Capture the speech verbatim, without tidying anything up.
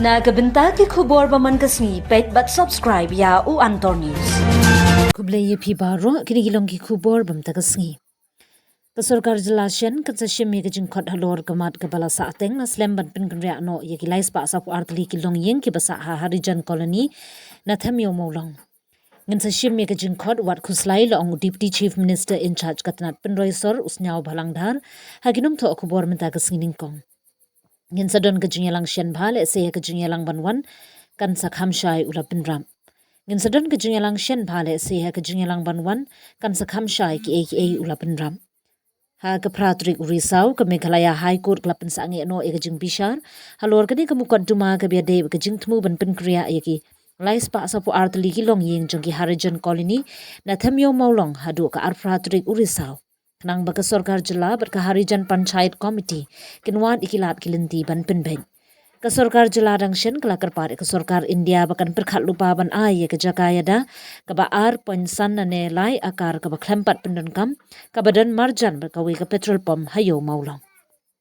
Na ka bynta ki khubor ba man ka sngi, peit bad subscribe ïa U Antor News. Khublei ïa phi baroh, kine ki long ki khubor ba mynta ka sngi. Ka sorkar jylla Shan kan sa shim ïa ka jingkhot halor ka mat kaba la sah teng, la slem ban pynkynriah noh ïa ki lai spah saphew ar tylli ki longïing kiba sah ha Harijan Colony, na Them Ïew Mawlong. Ngin sa shim ïa ka jingkhot wat khuslai, la ong u Deputy Chief Minister in charge ka tnat pynroi sor, u Sniawbhalang Dhar, ha ki nongthoh khubor mynta ka sngi nyngkong. Ngin sa don ka jingïalang shen bha lehse ïa ka jingïalang ban wan kan sa kham shai, u la pynrap. Ngin sa don ka jingïalang shen bha lehse ïa ka jingïalang ban wan kan sa kham shai, kiei kiei u la pynrap. Ha ka phra tarik u Risaw, ka Meghalaya High Court ka la pynsangeh noh ïa ka jingbishar halor kane ka mukotduma kaba ïadei bad ka jingthmu ban pynkynriah ïa ki lai spah saphew ar tylli ki longïing jong ki Harijan Colony, na Them Ïew Mawlong, haduh ka arphra tarik u Risaw, khnang ba ka sorkar jylla bad ka Harijan Panchayat Committee kin wad ïa ki lad ki lynti ban pynbeit. Ka sorkar jylla dang shen ka la kyrpad ïa ka sorkar India ba kan pyrkhat lypa ban ai ïa ka jaka ïada kaba ar point san ne lai akar kaba khlem pat pyndonkam, kaba don marjan bad kawei ka petrol pump ha Ïew Mawlong.